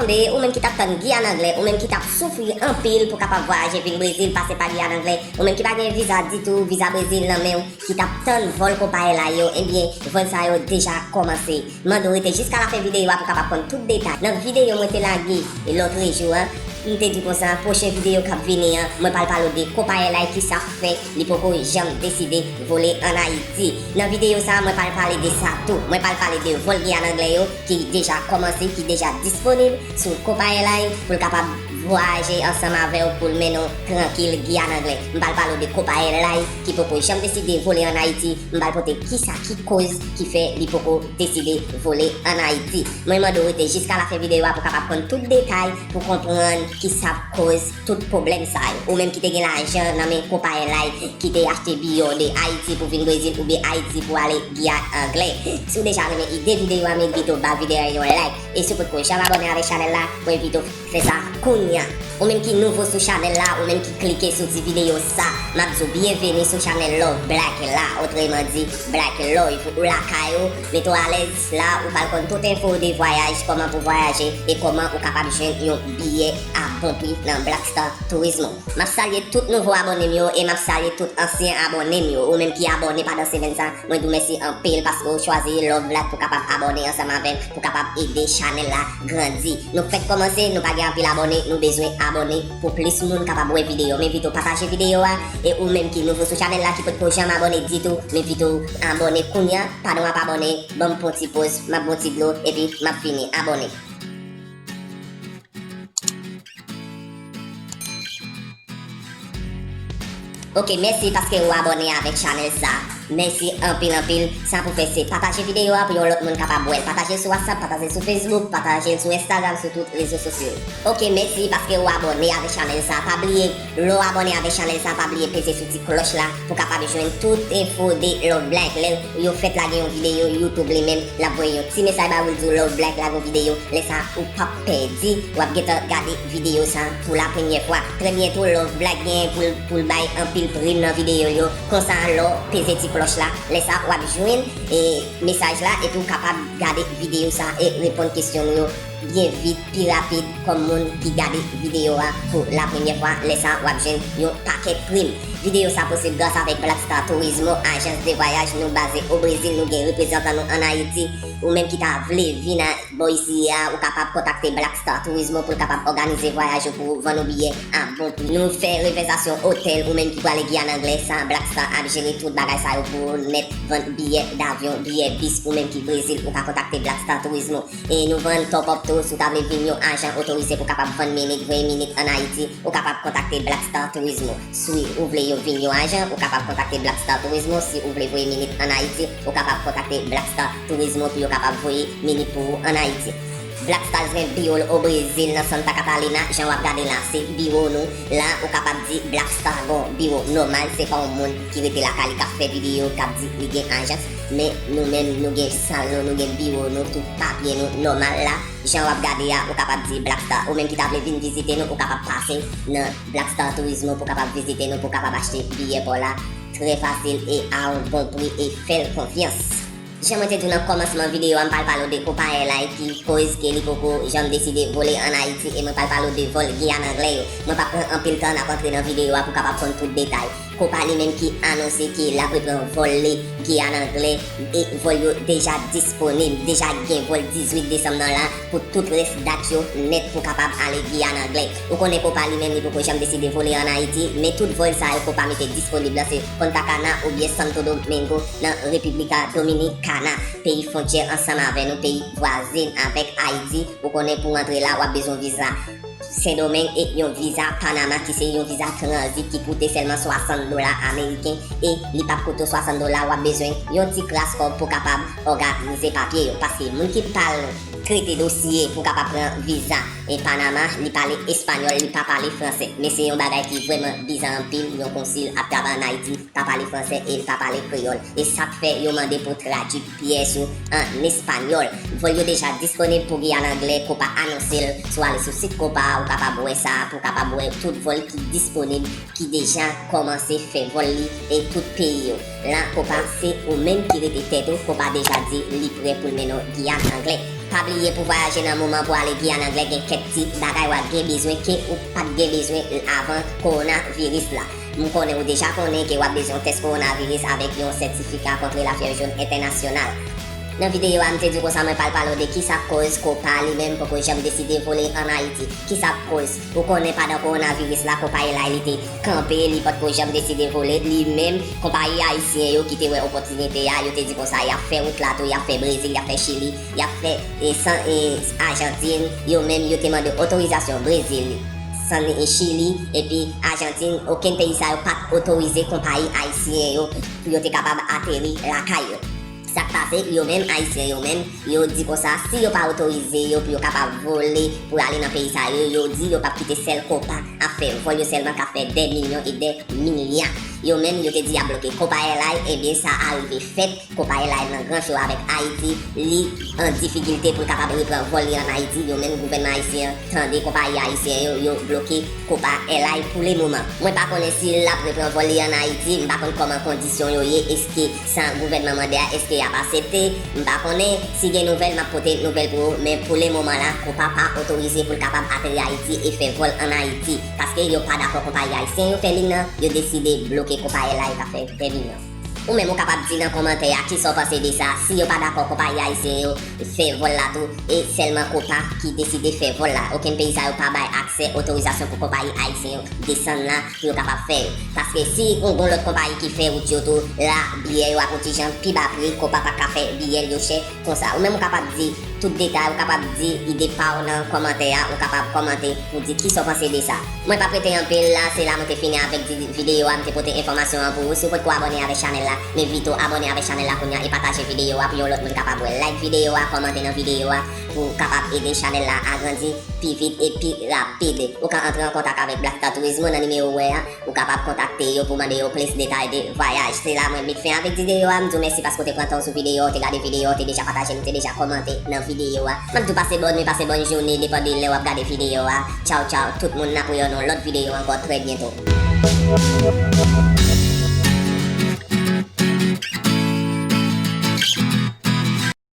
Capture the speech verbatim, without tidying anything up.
Ou menm ki t ap tann Giyàn Anglè, ou menm ki t ap soufri anpil pou kapab vwayaje vin Brezil, pase pa Giyàn Anglè, ou menm ki pa gen viza ditou, viza Brezil nan men w, ki t ap tann vòl konpayi la yo, ebyen, vòl sa yo deja kòmanse. Mande w rete jiska lafen videyo a pou kapab konn tout detay. Nan videyo mwen te lage lòtrejou an, m te di konsa, pwochen videyo k ap vini an, mwen pral pale w de konpayi la e kisa k fè li poko janm deside vole ann Ayiti. Nan videyo sa a, mwen pral pale de sa tou. Mwen pral pale de vòl Giyàn Anglè yo ki deja kòmanse, ki deja disponib sou Copa Airlines pou l kapab vwayaje ansanm avè w pou l mennen w trankil Giyàn Anglè. M pral pale w de Copa Airlines ki poko janm deside vole ann Ayiti. M pral pote kisa ki koz ki fè li poko deside vole ann Ayiti. Mwen mande w rete jiska lafen videyo a pou kapab konn tout detay, pou konprann kisa k koz tout pwoblèm sa yo. Ou menm ki te gen lajan nan men Copa Airlines ki te achte biyè w de Ayiti pou vin Brezil oubyen Ayiti pou ale Giyàn Anglè. Si w deja renmen ide videyo a, m envite w ba videyo a yon like. E si w potko janm abòne avèk chanèl la, mwen envite w fè sa kounye a. Ou menm ki nouvo sou chanèl la, ou menm ki klike sou ti videyo sa, m ap di w byenveni sou chanèl Love Black la, otreman di Black Life. Ou lakay ou, mete w alèz la, ou pral konn tout enfo de vwayaj, kòman pou vwayaje e kòman ou kapab jwenn yon biyè a bon pri nan Black Star Turismo. M ap salye tout nouvo abòne m yo e m ap salye tout ansyen abòne m yo. Ou menm ki abòne pandan semèn sa, mwen di w mèsi anpil paske w chwazi Love Black pou kapab abòne ansanm avè m, pou kapab ede chanèl la grandi. Nou fèk kòmanse, nou pa gen anpil abòne, nou bezwen abòne pou plis moun kapab wè videyo. M envite w pataje videyo a, e ou menm ki nouvo sou chanèl la, ki potko janm abòne ditou, m envite w abòne kounye a, pandan w ap abòne, ban m pran ti poz, m ap bon ti dlo, epi m ap vini abòne. Ok, mèsi paske ou abòne avèk chanèl sa. Mèsi anpil, anpil. Sa pou fè se pataje videyo a pou yon lòt moun kapab wè l. Pataje l sou WhatsApp, pataje l sou Facebook, pataje l sou Instagram, sou tout rezo sosyo. Ok, mèsi paske ou abòne avèk chanèl sa. Pa bliye, lè w abòne avèk chanèl sa, pa bliye peze sou ti klòch la pou kapab jwenn tout enfo de Love Black. Lè yo fèt lage yon videyo, YouTube li menm, l ap voye yon ti mesaj ba ou, l di w Love Black lage yon videyo. Lè sa, ou p ap pèdi, w ap gentan gade videyo sa pou la premyè fwa. Trè byento, Love Black gen pou l, pou l bay anpil prim nan videyo l yo. Konsa, lè w peze ti klòch la, lè sa, w ap jwenn, e, mesaj la, epi w kapab gade videyo sa e reponn kesyon nou yo byen vit, pi rapid, kòm moun ki gade videyo a pou la premyè fwa. Lè sa, w ap jwenn yon pakèt prim. Videyo sa posib gras avèk Black Star Turismo, ajans de vwayaj nou baze o Brezil, nou gen reprezantan nou ann Ayiti. Ou menm ki ta vle vin a bò isi a, ou kapab kontakte Black Star Turismo pou l kapab òganize vwayaj ou pou ou, vann ou biyè a bon pri. Nou fè rezèvasyon otèl, ou menm ki prale Giyàn Anglè, sa Black Star ap jere tout bagay sa yo pou ou nèt, vann biyè davyon, biyè bis, ou menm ki Brezil, ou ka kontakte Black Star Turismo. E nou vann top up tou, si w ta vle vin yon ajan otorize pou kapab vann minit, voye minit ann Ayiti, ou kapab kontakte Black Star Turismo. Si ou vle yo vin yon ajan, ou kapab kontakte Black Star Turismo. Si ou vle voye minit ann Ayiti, ou kapab kontakte Black Star Turismo pou yo kapab voye minit pou ou ann Ayiti. Black Star gen biwo l o Brezil nan Santa Catarina, jan w ap gade la, se biwo nou. La, ou kapab di Black Star gon biwo nòmal, se pa yon moun ki rete lakay li k ap fè videyo, k ap di li gen ajans, men nou menm, nou gen sal nou, nou gen biwo nou, tout papye nou nòmal la. Jan w ap gade a, ou kapab di Black Star. Ou menm ki ta vle vin vizite nou, ou kapab pase nan Black Star Turismo pou kapab vizite nou, pou kapab achte biyè pa w la trè fasil e a yon bon pri e fè l konfyans. Jan mwen te di w nan kòmansman videyo a, m pral pale w de Copa Airlines ki koz ke li poko janm deside vole ann Ayiti e mwen pral pale w de vòl Giyàn Anglè yo. Mwen p ap pran anpil tan, n ap antre nan videyo a pou kapab konn tout detay. Copa li menm ki anonse ke l ap reprann vòl li Giyàn Anglè e vòl yo deja disponib. Deja gen vòl dizuit desanm nan la pou tout rès dat yo nèt pou kapab ale Giyàn Anglè. Ou konnen Copa li menm li poko janm deside vole ann Ayiti, men tout vòl sa yo Copa mete disponib la se Punta Cana oubyen Santo Domingo nan República Dominicana, peyi fwontyè ansanm avè nou, peyi vwazen avèk Ayiti. Ou konnen pou w antre la, w ap bezwen viza Sendomeng e yon viza Panama ki se yon viza tranzit ki koute sèlman swasant dola ameriken e li p ap koute w swasant dola, w ap bezwen yon ti kras kòb pou kapab òganize papye yo. Paske moun ki pral trete dosye pou kapab pran viza e Panama, li pale espanyòl, li pa pale fransè. Men se yon bagay ki vrèman biza anpil, yon konsil ap travay ann Ayiti, pa pale fransè e l pa pale kreyòl. E sa k fè yo mande pou tradui pyès ou an espanyòl. Vòl yo deja disponib pou Giyàn Anglè, Copa anonse l. Si w ale sou sit Copa, ou kapab wè sa, pou w kapab wè tout vòl ki disponib, ki deja kòmanse fè vòl li e tout peyi yo. La, Copa, se ou menm ki rete tèt ou, Copa deja di li prè pou l mennen w Giyàn Anglè. Pa bliye pou vwayaje nan moman pou ale Giyàn Anglè gen kèk ti bagay w ap gen bezwen ke ou pa t gen bezwen avan kowonaviris la. M konnen ou deja konnen ke w ap bezwen yon tès kowonaviris avèk yon sètifika kontre lafyèv jòn entènasyonal. Nan videyo a, m te di w konsa mwen pral pale w de kisa k koz Copa li menm poko janm deside vole ann Ayiti. Kisa k koz? Ou konnen pandan kowonaviris la, Copa Airlines li te kanpe, li potko janm deside vole. Li menm, konpayi ayisyen yo ki te wè opòtinite a, yo te di konsa y ap fè wout la tou, y ap fè Brezil, y ap fè Chili, y ap fè e, san, e, Ajantin, yo menm yo te mande otorizasyon Brezil, san, e, Chili, epi Ajantin, okenn peyi sa yo pa t otorize konpayi ayisyen yo pou yo te kapab ateri lakay yo. Sa k pase, yo menm, ayisyen yo menm, yo di konsa, si yo pa otorize yo pou yo kapab vole pou ale nan peyi sa yo, yo di yo p ap kite sèl Copa ap fè vòl yo sèlman k ap fè dè milyon e dè milya. Yo menm, yo te di y ap bloke Copa Airlines, ebyen, sa arive fèt. Copa Airlines nan gran cho avèk Ayiti, li an difikilte pou l kapab reprann vòl li ann Ayiti. Yo menm, gouvènman ayisyen an tande konpayi ayisyen yo, yo bloke Copa Airlines pou le moman. Mwen pa konnen si l ap reprann vòl li ann Ayiti, m pa konn kòman kondisyon yo ye, èske sa gouvènman mande a, èske y ap aksepte, m pa konnen. Si gen nouvèl, m ap pote nouvèl pou ou, men pou le moman la, Copa pa otorize pou l kapab ateri Ayiti e fè vòl ann Ayiti, paske yo pa dakò konpayi ayisyen yo fè liy nan, yo deside bloke Copa Airlines k ap fè dè milyon. Ou menm ou kapab di nan kòmantè a kisa w panse de sa, si yo pa dakò konpayi ayisyen yo fè vòl la tou, e sèlman Copa ki deside fè vòl la. Okenn peyi sa yo pa bay aksè, otorizasyon pou konpayi ayisyen yo desann la pou yo kapab fè yo. Paske si yon gon lòt konpayi ki fè wout yo tou, la biyè yo ap yon ti jan pi ba pri, Copa pa ka fè biyè l yo chè konsa. Ou menm ou kapab di tout detay, ou kapab di ide pa w nan kòmantè a, ou kapab kòmante pou di kisa w panse de sa. Mwen p ap rete anpil la, se la mwen te fini avèk di- videyo a, m te pote enfòmasyon an pou ou. Si w potko abòne avèk chanèl la, m envite w abòne avèk chanèl la kounye a e pataje videyo a pou yon lòt moun kapab wè. Like videyo a, kòmante nan videyo a pou w kapab ede chanèl la agrandi pi vit e pi rapid. Ou ka antre an kontak avèk Black Star Turismo nan nimewo ou wè a. Ou kapab kontakte yo pou mande yo plis detay de vwayaj. Se la mwen met fen avèk videyo a. M di w mèsi paske w te pran tan w sou videyo a, w te gade videyo a, w te deja pataje l, w te deja kòmante nan videyo a. M ap di w pase bòn nwi, pase bòn jounen, depann de lè w ap gade videyo a. Tchaw, tchaw, tout moun, n ap wè yo nan yon lòt videyo ankò trè byento.